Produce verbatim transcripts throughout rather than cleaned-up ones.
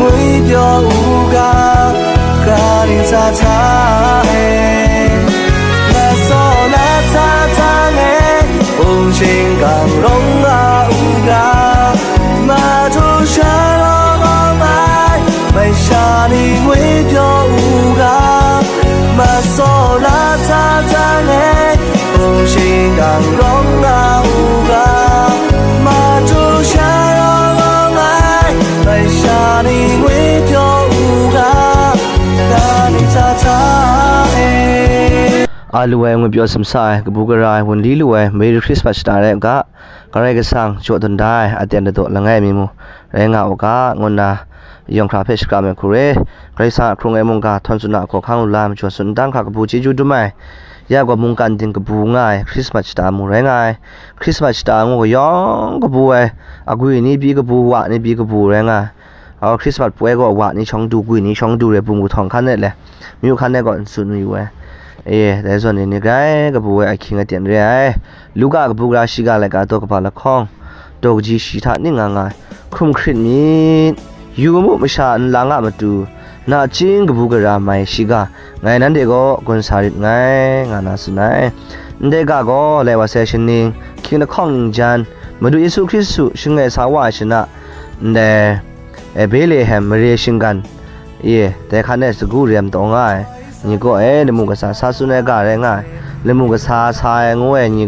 ငွေပြောဦးက ခရစ်စတားဟဲ လက်စော်လက်သားသားနဲ့ ပုံချင်းကံရုံးကဦးက မထူရှားတော့ကောင်းလိုက် မရှာနေငွေပြောဦးက မစော်လက်သားသားနဲ့ ပုံချင်းကံရုံးကဦးက မထူရှားတော့ကောင်းလိုက် မရှာနေငွေပြောဦးက ခရစ်စတားဟဲ အားလူဝဲငွေပြောစမ်ဆားအဲ ကပူးကရားအဲ ဝန်လီလူဝဲ Merry Christmas တတားရဲအက ကရဲကစံး ကၠော့တွန်ဒါအဲ အတန်တဒေါ်လငဲမီမူ ရဲငါအိုက ငွန်နာ ယွန်ခရာဖဲရှကရမ့ၢ်ခူရဲ ကရဲကစံးအခရူငဲမုန်က ထွန်စွန်နာအခေါ်ခန်းလူလာ မကျော်စွန်တန်းခရာကပူးချီးကျူးဒုမးအဲ ယကွာမုန်ကန်တင်ကပူးငါအဲ Christmas တတားမူရဲငါအဲ Christmas တတားငိုကယောင်ကပူးအဲ အကွီးနီးပြီးကပူး ဝါနီးပြီးကပူးရဲငါ အဝ်ခရစ်စမတ်ပွဲကောဝါနီးရှောင်းဒူကွီးနီးရှောင်းဒူရဲပုင်ကူထောင်ခန်းနဲ့လဲ မြို့ခန်းနဲ့ကော စွန်ယူဝဲ အေး တဲစွန်နေနေကြဲကပူဝဲအခင်အတင်ရဲအဲ လူကကပူကရာရှိကလည်းကတော့ကပါလခေါင်း တော့ကကြီးရှိထနင့်ငါငါခုမ်ခရစ်မီးယူမှုမရှာအင်လာငါမတူနာချင်းကပူကရာမိုင်ရှိကငါနန်းတေကောကွန်စာရစ်ငါငါနာစွန်နိုင် နတဲကကောလဲဝါဆဲရှင်နင်းခင်လခေါင်းနင်းဂျန်မဒူယေရှုခရစ်သူရှင်ငယ်စာဝါရှင်နာ နတဲ အဲ Bethlehem Mare shinggan e, dai hkan e sagu rem taw nga ai ni kaw e lamu kasa sa tsun ai ga rai nga ai, lamu kasa sa ai ngu ai ni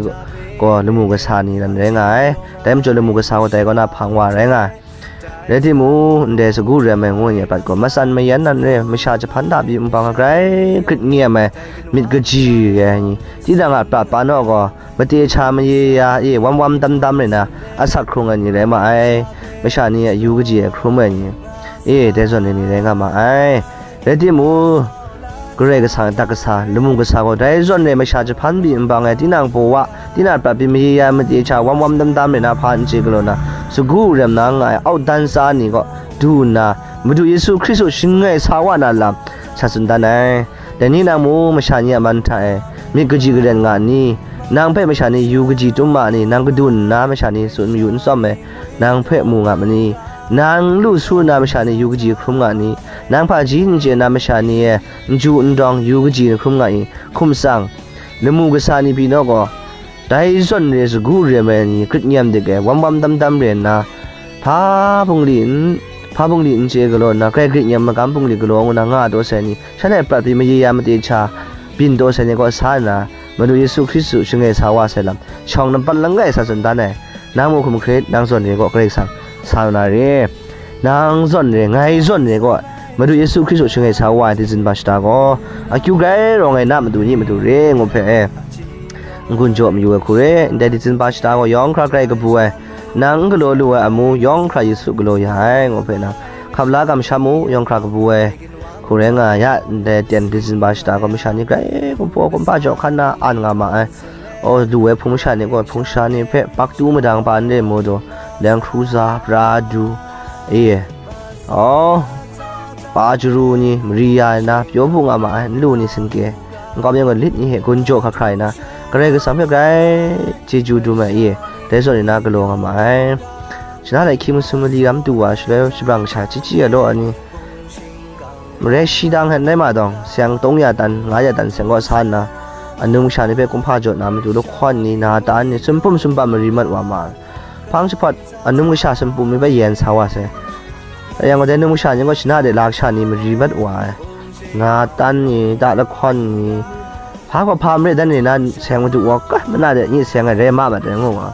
gaw lamu kasa ni ran rai nga ai, dai majaw lamu kasa gaw dai kaw na hpang wa rai nga ai. Rai timung, ndai sagu rem ai ngu ai ni a prat gaw matsan mayan nan re ai masha jahpan da pyi nbang ai grai grit n-, n-, ai myit kaji re ai ni, tinang a prat pa naw gaw, mate sha maye ya e wam wam dam dam rai na, asak hkrung ai ni rai ma ai, masha ni a yu kaji e hkrum ai ni e, dai zawn ai ni rai nga ma ai. Rai timung, Karai Kasang a adak kasa, lamu kasa gaw dai zawn rai masha jahpan pyi nbang ai, tinang baw wa, tinang prat pyi maye ya ai mate sha wam wam dam dam rai na hpa n chye galaw na, sagu rem na nga ai, autdan tsa ni gaw du nna, Madu Yesu Hkristu shangai sa wa na lam sa tsun dan ai. Dai ni nang mung masha ni a man hta e myit kaji karen nga ni? Nang hpe masha ni yu kaji tum ma ni? Nang kadun nna masha ni tsun mayu n tsawm ai, nang hpe mu nga ma ni? Nang lu su nna masha ni yu kaji hkrum nga ni? Nang hpaji n chye nna masha ni e n ju n dawng yu kaji hkrum nga i? Hkum tsang, lamu kasa ni pyi naw gaw, dai zawn re sagu rem ai ni, grit nyem dik ai, wam wam dam dam re nna, hpa bungli n, hpa bungli n chye galaw nna, grai grit nyem magam bungli galaw ngu na nga taw sai ni, shan e prat pyi maye ya mate sha byin taw sai ni kaw sa nna, Madu Yesu Hkristu shangai sa wa sai lam, shawng nampat langai sa tsun dan ai, nang mu hkum hkrit, nang zawn re gaw Karai Kasang sa na re. Nang zawn re, ngai zawn re gaw, Madu Yesu Hkristu shangai sa wa ai ditsin ba shata gaw, akyu grai rawng ai na matu ni matu re ngu hpe e, n-gun jaw mayu ai hku re, ndai ditsin ba shata gaw yawng hkra grai kabu ai, nang n galaw lu ai amu yawng hkra Yesu galaw ya ai, ngu hpe nang hkap la kamsham u, yawng hkra kabu ai hku rai nga ya, ndai ten ditsin ba shata gaw masha ni grai kumhpaw kumhpa jaw hkan na an nga ma ai. Aw, lu ai hpung masha ni gaw, hpung sha ni hpe paktu madang pa n re mu daw, leng hkru za, pra du, e, aw, pa jaru ni, mari ya ai na, pyaw bu nga ma ai, nlu ni, sinke, nkau mi gaw lit ni hte gun jaw hkra hkra ai na, Karai Kasang hpe grai chyeju dum ai, e, dai zawn ni na galaw nga ma ai. Shana lai hkying masum mali ram du wa, shaloi shabrang kasha chyi chyi ai law ai ni, Marai shi dang hte ndai ma dawng, seng tawng ya tan, nga ya tan seng kaw sa nna, anum kasha ni hpe kumhpa jaw na matu lahkawn ni, natan ni, sumpum sumpam mari mat wa ma ai. Hpang jahpawt, anum kasha sumpum ni hpe yen sa wa sai. Rai yang gaw, dai anum kasha ni gaw shana de la kasha ni mari mat wa ai. Natan ni, ta lahkawn ni, hpa gaw hpa marai dan ni na seng madu wa, ka, mana de nyi seng ai rai ma mat ai ngu wa.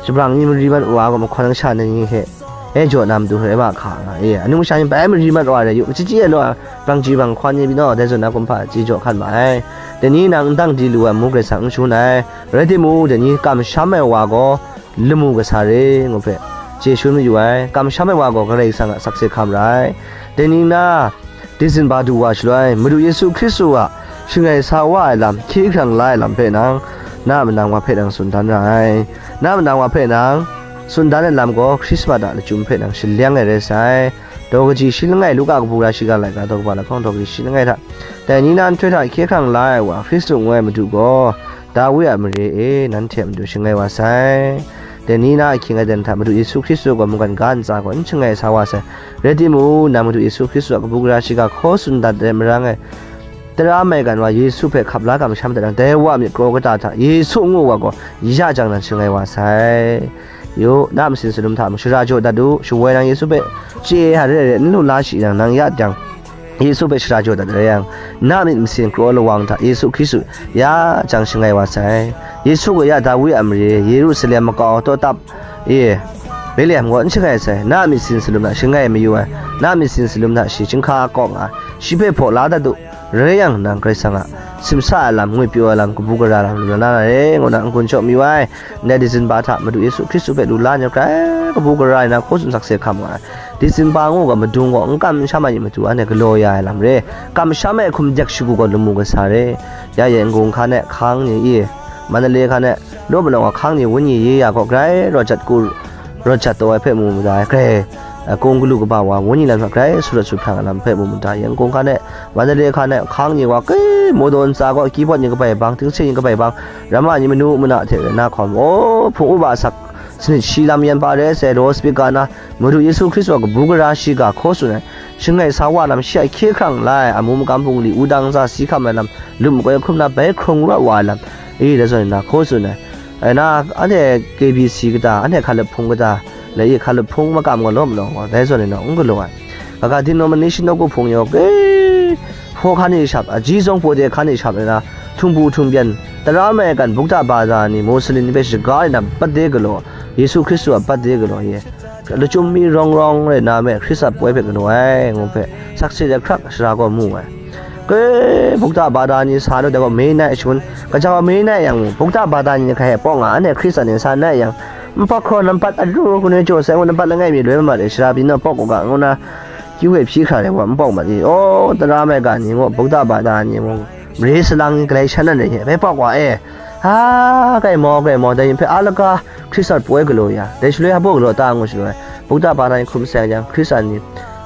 Shabrang ni mari mat wa gaw, mahkawn kasha ni hte, e jaw na matu hkrai ma hka nga e, anung masha ni bai mari mat wa re yu, machyi chyi ai law, bang ji bang hkawn ni pyi naw, dai zawn na kumhpa chye jaw hkan ma ai. Dai ni nang n dang di lu ai amu Karai Kasang n shangun ai, rai timung, dai ni kamsham ai wa gaw, lamu kasa re, ngu hpe, chye shangun mayu ai, kamsham ai wa gaw Karai Kasang a sakse hkam ra ai. Dai ni na, Ditsin ba du wa shaloi, Madu Yesu Hkristu a shangai sa wa ai lam, hkye hkrang la ai lam hpe nang, na manang wa hpe nang tsun dan ra ai. Na manang wa hpe nang tsun dan ai lam gaw, Hkrismat a lachyum hpe nang shaleng ai rai sai. Daw kaji shi langai, Luka kabu gara shiga laika daw kaba lahkawng daw kaji shi langai hta, dai ni na nhtoi hta hkye hkrang la ai wa, Hkristu ngu ai Madu gaw, Dawi a mare e, nanhte a matu shangai wa sai. Dai ni na ahkying aten hta Madu Yesu Hkristu gaw mungkan ga ntsa gaw n shangai sa wa sai. Rai timung, nang Madu Yesu Hkristu a kabu gara shiga hkaw tsun dat ai marang e, tara maigan wa Yesu hpe hkap la kamsham dat yang, dai wa a myit kraw kata hta Yesu ngu wa gaw ya jang nang shangai wa sai. Yu, na masin salum hta mung shara jaw dat u, shawoi nang Yesu hpe chye ai hta re ai re n lu la shi yang, nang ya jang Yesu hpe shara jaw dat rai yang, na myit masin kraw lawang hta Yesu Hkristu ya jang shangai wa sai. Yesu gaw ya Dawi a mare, Yerusalem makau taw tap e, Betlehem gaw n shangai sai. Na myit sin salum hta shangai mayu ai, na myit sin salum hta shi chyinghka kawk nga ai, shi hpe hpaw la dat u. Rai yang, nang Karai Kasang a simsa ai lam, ngwipyaw ai lam, kabu gara lam lu na na re, ngu na n-gun shaw mayu ai. Ndai dizin pa hta Madu Yesu Hkristu hpe lu la ai ni grai kabu gara ai na hkaw tsun sakse hkam nga ai. Dizin pa ngu ga madung gaw n kam n sham ai ni matu anhte galaw ya ai lam re. Kamsham ai hkum dek shagu gaw lamu kasa re. Ya ye N-gung hkan e hkang ni e, Mandalay hkan e law malawng a hkang ni wenyi ye ya gaw grai rawt jat ku, rawt jat taw ai hpe mu mada ai, grai, eh, kung galu kaba wa wenyi lam hta grai surawt suphlang ai lam hpe mu mada ai. N-gung hkan e, Mandalay hkan e hkang ni wa, ke, mawdaw ntsa gaw keyboard ni kabai bang, tingse ni kabai bang, rama ni manu mana hte rai na hkawm, o, hpung uba asak sanit shi lam yan pa re sai, loudspeaker na, Madu Yesu Hkristu a kabu gara shiga hkaw tsun ai, shangai sa wa lam, shi a hkye hkrang la ai, amu makam bungli, wudang ntsa si hkam ai lam, lum makoi hkrum na bai hkrung rawt wa ai lam, e, dai zawn na hkaw tsun ai. Ai na, anhte K B C kata, anhte hkalup hpung kata, lai e hkalup hpung makam gaw law malawng gaw, dai zawn na n galaw ai. Kaga denomination nawku hpung yaw, ke, hpaw hkan e shap, aji zawng paw de hkan e shap ai na, htumbu htumbyan, tara maigan, bukta bada ni, Muslim ni hpe shaga ai na, birthday galaw, Yesu Hkristu a birthday galaw ye. Lachyum mi rawng rawng rai na me, Hkristu a poi hpe galaw ai, ngu hpe, sakse de hkrak shara gaw mu ai. Ke, bukta bada ni sa nu dai gaw, me nai shangun, kaja wa me nai yang mu, bukta bada ni hkai e paw nga, anhte Hkristu ni sa nai yang, npak hkraw nampat adu kanu jaw sai ngu, nampat langai mi loi mamat e, shara byin naw paw kaw ga ngu na, kyu e hpyi hkra ai wa npak mat i, o, tara maigan ni ngu, bukta bada ni ngu, mare salang ni galai shan nan rai hpe paw wa e. Ha, kai mau, kai mau, dai yin hpe a laga Hkristu a poi galaw ya, dai shaloi hpa galaw ta ngu shaloi, bukta bada ni hkum sai yang, Hkristu ni,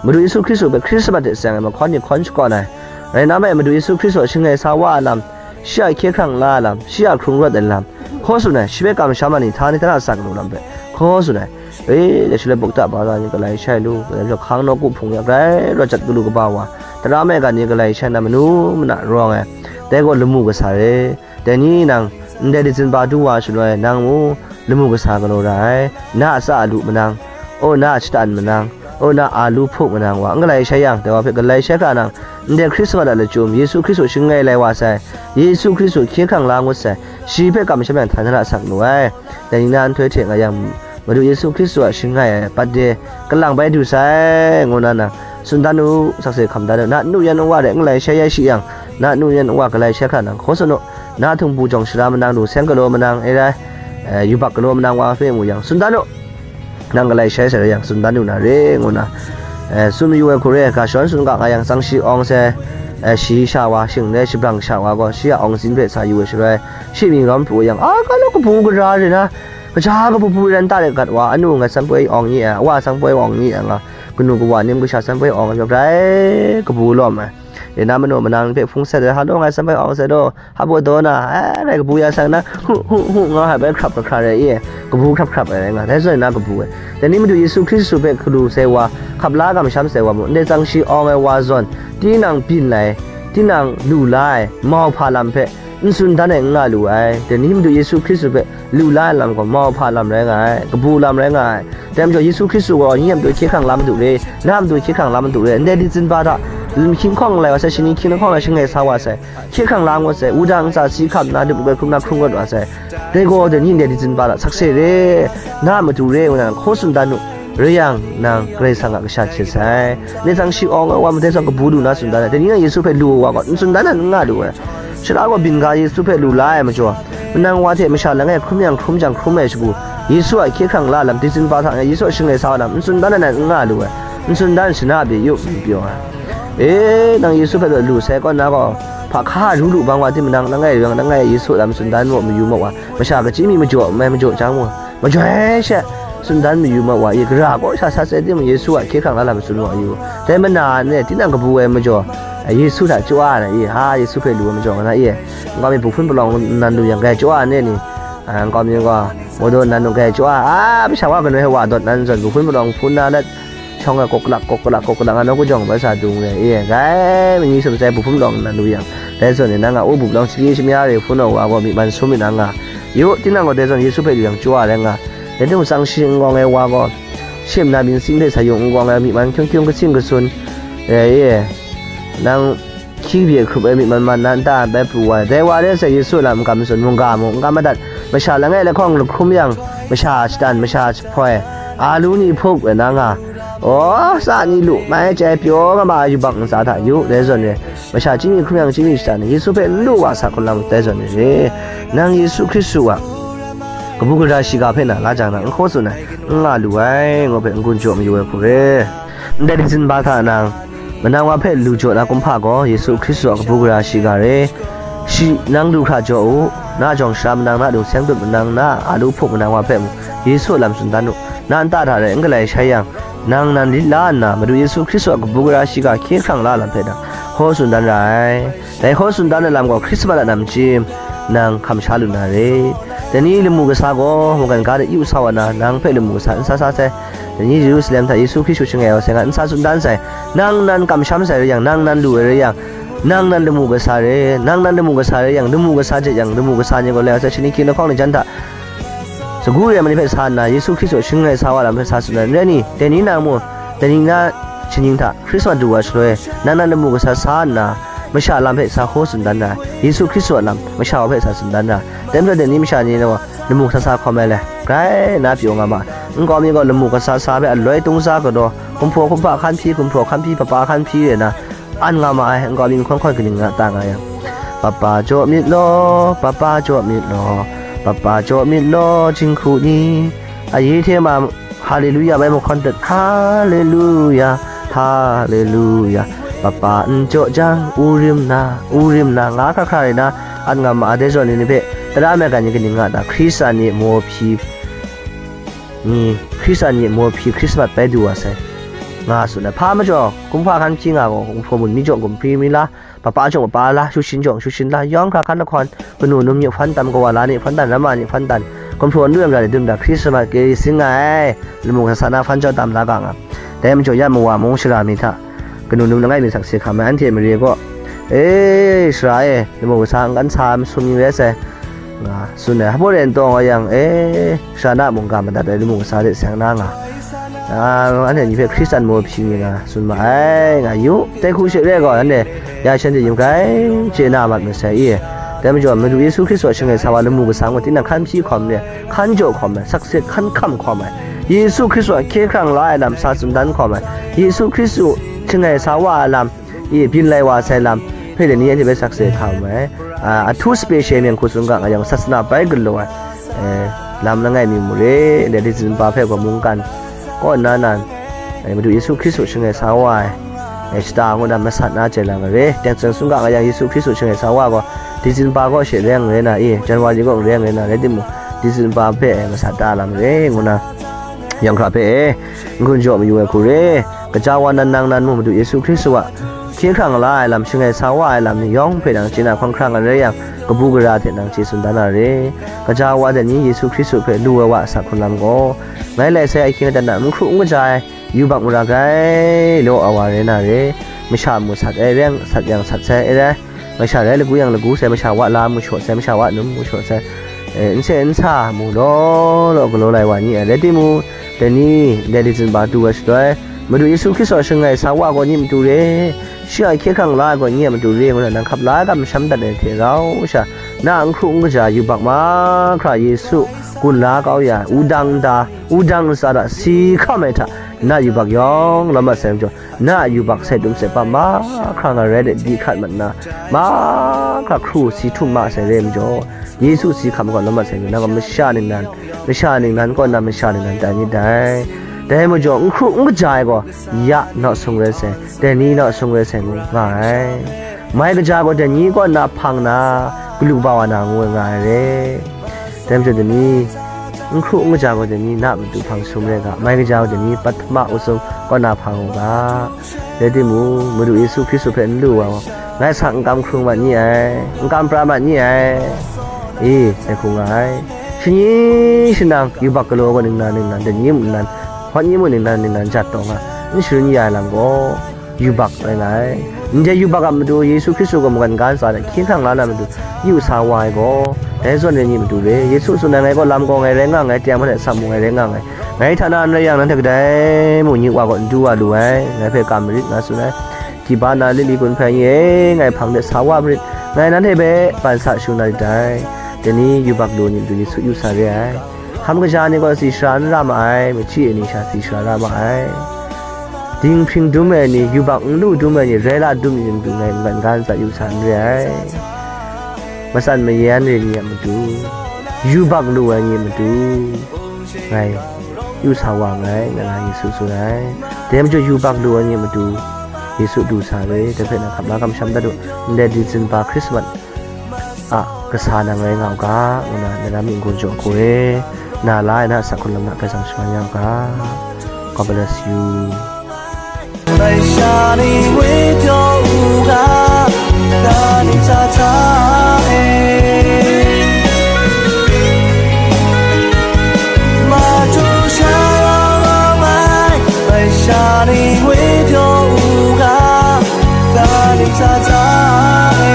Madu Yesu Hkristu hpe Hkristu hte seng ai mahkawn ni hkawn shakawn ai. Rai na me, Madu Yesu Hkristu a shangai sa wa ai lam, shi a hkye hkrang la ai lam, shi a hkrung rawt ai lam, hkaw tsun ai, shi hpe kamsham ai ni, htani htana sa galaw lam hpe hkaw tsun ai. E, dai shaloi bukta bada ni galai shai lu, galai majaw hkang nawku hpung ya grai rawt jat galu kaba wa, tara maigan ni galai shai na manu mana rawng ai, dai gaw lamu kasa re. Dai ni nang, ndai dizin pa du wa shaloi, nang mu, lamu kasa galaw ra ai, na a tsa a lu manang, o, na a shatan manang, o, na a lu hpuk manang wa, n galai shai yang, dai wa hpe galai shai hkra nang, ndai Hkristu a lachyum, Yesu Hkristu shangai lai wa sai, Yesu Hkristu hkye hkrang la ngut sai, shi hpe kamsham yang, htani htana sak lu ai. Dai ni na nhtoi hte nga yang, Madu Yesu Hkristu a shangai ai birthday kalang bai du sai, ngu na nang, tsun dan u, sakse hkam dan u, na nu yan nwa re, n galai shai ya shi yang, na nu yan nwa galai shai hkra nang hkaw tsun u, na htumbu jawng shara manang lu, seng galaw manang, e rai, eh, yubak galaw manang wa hpe mu yang, tsun dan u, nang galai shai sai rai yang, tsun dan u na re, ngu na, eh, tsun mayu ai hku re, ga shawn tsun ga nga yang, tsang shi awng sai, eh, shi sha wa, shing le shabrang sha wa gaw, shi a awng sin hpe sa yu ai shaloi, shi mying rawm pru yang, a, ga law kabu gara re na, kaja kabu bu ran ta re gat wa, anu ngai sanpoi awng ni ai, awa sanpoi awng ni ai nga, kanu kawa nim kasha sanpoi awng ai, grai kabu lawm ai. E na manu manang hpe hpung sat ai, ha law ngai sanpoi awng sat law, ha baw daw na, e, rai kabu ya sang na, hu, hu, hu, nga hai bai hkrap kahkra rai i, kabu hkrap hkrap ai rai nga, dai zawn na kabu ai. Dai ni Madu Yesu Hkristu hpe hkalu sai wa, hkap la kamsham sai wa mu, ndai tsang shi awng ai wa zawn, tinang byin lai, tinang lu la ai, mauhpa lam hpe, n tsun dan ai n nga lu ai. Dai ni Madu Yesu Hkristu hpe lu la ai lam gaw mauhpa lam rai nga ai, kabu lam rai nga ai. Dai majaw Yesu Hkristu gaw, nye a matu hkye hkrang la madu re, na a matu hkye hkrang la madu re, ndai dizin pa hta, lam hkying hkawng lai wa sai, shani hkying lahkawng lai shangai sa wa sai, hkye hkrang la ngut sai, wudang ntsa si hkam na, dup goi hkrum na hkrung rawt wa sai. Dai gaw, dai ni ndai dizin pa hta sakse re, na a matu re, ngu na hkaw tsun dan u. Rai yang, nang Karai Kasang a kasha hte sai. Ndai tsang shi awng ai wa, madai tsang kabu lu na tsun dan ai. Dai ni nang Yesu hpe lu ai wa gaw, n tsun dan ai n nga lu ai. Sara gaw byin ga Yesu hpe lu la ai majaw, manang wa hte masha langai hkrum yang hkrum jang hkrum ai shagu, Yesu a hkye hkrang la lam, dizin pa hta nga Yesu a shangai sa wa lam, n tsun dan ai n nga lu ai. N tsun dan shana pyi yu, n pyaw ai. E, nang Yesu hpe lu sai kaw na gaw, hpa hka ru lu bang wa, di manang langai yu yang, langai Yesu lam tsun dan maw, mayu maw wa, masha kachyi mi majaw n mai majaw jang mu. Majoi she, tsun dan mayu ma wa i, gara kaw sha sat sai timung, Yesu a hkye hkrang la lam tsun wa yu. Dai mana ne, tinang kabu ai majaw, Yesu hta chyawa na i, ha, Yesu hpe lu ai majaw nga na i, n-ga mi bu hpun palawng nnan lu yang, grai chyawa ne ni, Ang kawm yin gaw, mawdaw nan nung kai chyaw a, a, masha wa kanu hpe wa dawt nan zawn, buhpun palawng hpun na let, shawng ai kawk kalak, kawk kalak, kawk kalak nga nawku jawng bai sa dung le, e, gai, mani sum sai buhpun palawng nan lu yang, dai zawn e, nang a, u bup lawng shingyi shamya re hpun ai wa gaw, myi man sum mi nang nga, yu, tinang gaw dai zawn Yesu hpe lu yang chyaw ai rai nga, dai hte mung tsang shi n gawng ai wa gaw, shim na byin sing hte sa yung n gawng ai myi man hkyung hkyung katsing katsun, e, e, nang, hkying bye hkrup ai myi man man na nta bai pru wa ai. Dai wa re sai Yesu a lam n kam matsun, mungga mung n kam madat, masha langai lahkawng lahkrum yang, masha shatan, masha jahpoi, alu ni hpup ai na nga, aw, sa ni lu, mai chye pyaw nga ma ai yubak ntsa hta yu, dai zawn re, masha chyeju hkrum yang chyeju shatan, Yesu hpe n lu wa sa hkrum lam dai zawn re, nang Yesu Hkristu a kabu gara shiga hpe na la jang na, n hkaw tsun ai, n nga lu ai, ngu hpe n gun jaw mayu ai hku re. Ndai dizin ba hta nang, manang wa hpe lu jaw na kumhpa gaw, Yesu Hkristu a kabu gara shiga re. Shi nang lu hkra jaw u, na jawng shara manang na dung seng dut manang na a lu hpuk manang wa hpe mung, Yesu a lam tsun dan u. Na nta hta rai n galai shai yang, nang nan lit la nna, Madu Yesu Hkristu a kabu gara shiga hkye hkrang la lam hpe nang, hkaw tsun dan ra ai. Dai hkaw tsun dan ai lam gaw Hkrismat a namchyim nang hkam sha lu na re. Dai ni lamu kasa gaw mungkan ga de yu sa wa na, nang hpe lamu kasa n sa sa sai. Dai ni Jerusalem hta Yesu Hkristu shangai ai wa sai nga n sa tsun dan sai. Nang nan kamsham sai rai yang, nang nan lu ai rai yang, nang nan lamu kasa re, nang nan lamu kasa rai yang, lamu kasa jet yang, lamu kasa ni gaw lai wa sai, shani hkying lahkawng ni jan hta, sagu re ai ma ni hpe sa nna, Yesu Hkristu shangai sa wa lam hpe sa tsun ai, n rai ni? Dai ni nang mu, dai ni na shaning hta Hkrismat du wa shaloi, nang nan lamu kasa sa nna, masha lam hpe sa hkaw tsun dan ra, Yesu Hkristu a lam masha wa hpe sa tsun dan ra, dai majaw dai ni masha ni gaw lamu kasa sa hkawm ai le, grai na pyaw nga ma, nkau mi gaw lamu kasa sa hpe aloi tungsa galaw, gumhpraw hkumhpa hkan hpyi, gumhpraw hkan hpyi, papa hkan hpyi re na, an nga ma ai, nkau mi nhkawn hkawn kaning nga ta nga yang, papa jaw myit law, papa jaw myit law, papa jaw myit law, jinghku ni, ayi hte ma, Haleluya bai mahkawn dat, Haleluya, Haleluya. Papa n jaw jang, urim na, urim na, nga hkra hkra rai na, an nga ma ai dai zawn ni hpe, tara maigan ni kaning nga ta, Hkristan ni maw hpyi, ni, Hkristan ni maw hpyi Hkrismat bai du wa sai, nga tsun ai. Hpa majaw, kumhpa hkan hpyi nga gaw, gumhpraw mun mi jaw gumhpraw mi la, papa jawng papa la, shushin jawng shushin la, yawng hkra hkan lahkawn, kanu num ni hpan tam, kawa la ni hpan tam, ramma ni hpan tam, gumhpraw n lu yang ga ni dum da, Hkrismat kiri sing nga ai, lamu kasa na hpan jaw tam la ga nga. Dai majaw ya mawa mung shara mi hta, kanu num langai mi sakse hkam ai, anhte mare gaw, e, shara e, lamu kasa n kan sa masum ni rai sai, nga tsun ai. Hpaw ren taw nga yang, e, shara na mungga madat ai lamu kasa de seng na nga, a, anhte ni hpe Hkristan maw hpyi ni nga tsun ma ai, nga yu. Dai hku she re gaw, anhte ya shanhte yin grai chye na mat masai i. Dai majaw, Madu Yesu Hkristu a shangai sa wa lamu kasa gaw tinang hkan hpyi hkawm re, hkan jaw hkawm ai, sakse hkan hkam hkawm ai, Yesu Hkristu a hkye hkrang la ai lam sa tsun dan hkawm ai, Yesu Hkristu shangai sa wa ai lam, i byin lai wa sai lam hpe dai ni anhte hpe sakse hkam ai. A, a htu sape she mying hku tsun ga nga yang, sasana bai galaw ai, e, lam langai mi mu re, ndai dizin pa hpe gaw mungkan kaw nna nan, e, Madu Yesu Hkristu shangai sa wa ai, e, shata ngu na masat na chye lang ai re. Teng tsen tsun ga nga yang, Yesu Hkristu shangai sa wa gaw, dizin pa kaw she reng rai na i, January kaw reng rai na, rai timung, dizin pa hpe, e, masat ta lam re, ngu na, yawng hkra hpe, e, n-gun jaw mayu ai hku re. Gaja wa nan nang nan mung Madu Yesu Hkristu a hkye hkrang la ai lam, shangai sa wa ai lam ni yawng hpe nang chye na hkawng hkrang ai rai yang, kabu gara hte nang chye tsun dan na re. Gaja wa dai ni Yesu Hkristu hpe lu ai wa a sa hkrun lam gaw, ngai lai sai ahkying aten a n hkru n kaja ai, yubak mara grai law ai wa rai na re. Masha mu sat ai reng, sat yang sat sai ai rai. Masha rai lagu yang lagu sai, masha wa la mu shaw sai, masha wa num mu shaw sai, e, n se n sa mu law law galaw lai wa ni ai. Rai timung, dai ni, dai dizin pa du ai shaloi, Madu Yesu Hkristu a shangai sa wa gaw ni matu re, shi a hkye hkrang la ai gaw ni a matu re, ngu na nang hkap la ai kamsham dat ai hte rau sha, na n hkru n kaja yubak mahkra Yesu gun la kau ya ai, wudang nta, wudang ntsa hta si hkam ai hta, na yubak yawng lawm mat sai majaw, na a yubak sai dum sai pam mahkra nga rai de, di hkat mat nna, mahkra hkru si htum ma sai re majaw, Yesu si hkam gaw lawm mat sai, nang gaw masha ningnan, masha ningnan kaw na masha ningnan tai myit dai. Dai majaw, n hkru n kaja ai gaw, ya naw sung rai sai, dai ni naw sung rai sai ngu nga ai. Mai kaja gaw dai ni kaw na hpang na, galu ba wa na ngu ai nga ai re. Dai majaw dai ni, n hkru n kaja gaw dai ni na matu hpang sum rai ga, mai kaja gaw dai ni pahtama usum kaw na hpang u ga. Rai timung, Madu Yesu Hkristu hpe n lu wa gaw, ngai sa n kam hkrung mat ni ai, n kam pra mat ni ai, e, dai hku nga ai. Shani shanang yubak galaw gaw ningnan ningnan, dai ni mung ningnan, hpawt ni mung ningnan ningnan jat taw nga, n sharun ya ai lam gaw yubak rai nga ai. Ndai yubak a matu, Yesu Hkristu gaw mungkan ga ntsa hte hkye hkrang la na matu, yu sa wa ai gaw, dai zawn ai ni matu re. Yesu tsun ai, "Ngai gaw lam gaw ngai rai nga nngai, teng hpan hte sam mung ngai rai nga nngai. Ngai hta na n rai yang, nanhte kadai mung yu wa gaw n du wa lu ai, ngai hpe kam marit," nga tsun ai. Kiba na lili gun hpai ni e, ngai hpang de sa wa marit, ngai nanhte hpe ban sa shu na lit dai. Dai ni yubak lu ai ni matu Yesu yu sa re ai. Hkam kaja ni gaw si sara n ra ma ai, machyi ai ni sha si sara ra ma ai. Dinghpring dum ai ni, yubak n lu dum ai ni, rai la dum ai ni matu ngai mungkan ga ntsa yu sa n re ai. Matsan mayan re ni a matu, yubak lu ai ni matu, ngai yu sa wa nngai, nga na Yesu tsun ai. Dai majaw yubak lu ai ni matu, Yesu du sa re, dai hpe na hkap la kamsham dat u, ndai disin ba Hkrismat a kasa nang rai nga u ga, ngu na, na lam n-gun jaw hku e, na la ai na asak hkrun lam na hpe zang shaman ya u ga. God bless you. ပန်ရှာနေဝေပြောဦးကသာနေသာသာအဲမတူရှာရောင်းမိုင်းပန်ရှာနေဝေပြောဦးကသာနေသာသာအဲ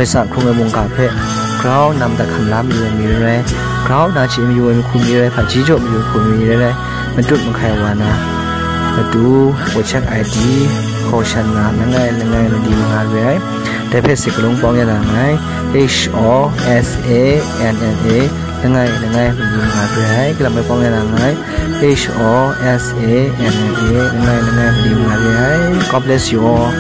Hkristu a hkrung ai mungga hpe grau nam dat hkam la mayu ai mi rai, grau na chye mayu ai hku mi rai, hpaji jaw mayu ai hku mi rai, matut mahkai wa na, matu, WeChat I D, hkaw shan na, langai, langai, mali manga re ai. Dai hpe se galung pawng ya na nngai, H O S A N N A, langai, langai, mali manga re ai. Galam e pawng ya na nngai, H O S A N N A, langai, langai, mali manga re ai. God bless you all.